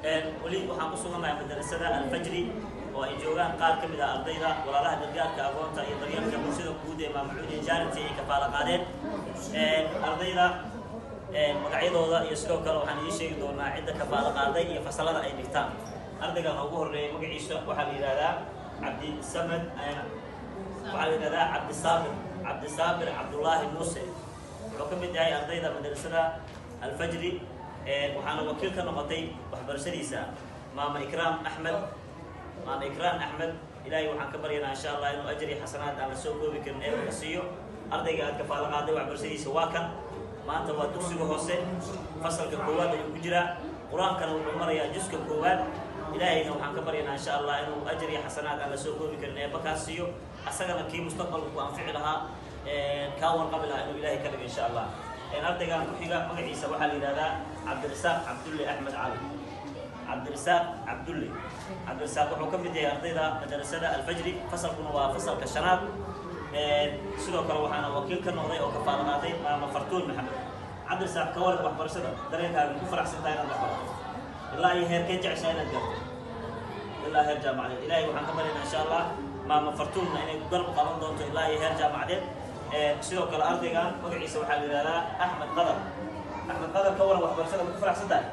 Weli waxaan ku sugannahay madarasada Alfajri oo ay joogaan qaar ka mid ah ardayda Walaalaha Gargaarka Agoonta iyo Daryeelka Bulshada Guud ee Maamulcuudiya Charity ay kafaala qaadeen. Ardayda magacyadooda iyo sidoo kale waxaan idiin sheegi doonaa cidda kafaala qaaday iyo fasalada ay dhigtaan. Ardaygan ugu horreeya magaciisa waxaa la yidhahdaa Cabdisamad, waxaa la yidhahdaa Cabdisaabir, Cabdisaabir Cabdullaahi Muuse. Wuxuu ka mid yahay ardayda madrasada Alfajri, waxaana wakiil ka noqotay waxbarashadiisa Maama Ikraam Axmed. Maama Ikraam Axmed, Ilaahay waxaan ka baryanaa, insha Allah, inuu ajri xasanaad aan la soo koobi karin ee ka siiyo. Ardayga aad kafaalo qaaday waxbarashadiisa waa kan. Maanta waa dugsiga hoose, fasalka koowaad ayuu ku jiraa, Qur-aankana wuxuu marayaa juska koowaad. Ilaahayna waxaan ka baryanaa, insha Allah, inuu ajri xasanaad aan la soo koobi karin eebba kaa siiyo, asagana kii mustaqbalka ku anfici lahaa, kaa warqabi lahaa, inuu Ilaahay ka dhigo, insha Allah. Ardaygan ku xiga magaciisa waxaa la yidhahdaa Cabdirasaaq Cabdulle Axmed Cali. Cabdirasaaq Cabdulle, Cabdirasaaq wuxuu ka mid yahay ardayda madrasada Alfajri, fasalkuna waa fasalka shanaad. Sidoo kale waxaana wakiil ka noqday oo kafaalo qaaday Maama Fartuun Maxamed. Cabdirasaaq, ka waran waxbarashada? Dareenkaaga ku faraxsan tahay inaad waxbarato? Ilaa iyo heerkee jeceshaa inaad gaarto? Ilaa heer jaamacadeed. Ilaahay waxaan ka baryaynaa, insha Allah, Maama Fartuunna inay garab qaban doonto ilaa iyo heer jaamacadeed. Sidoo kale ardaygan magaciisa waxaa la yidhahdaa Axmed Qadar. Axmed Qadar, ka waran waxbarashada? Ma ku faraxsan tahay?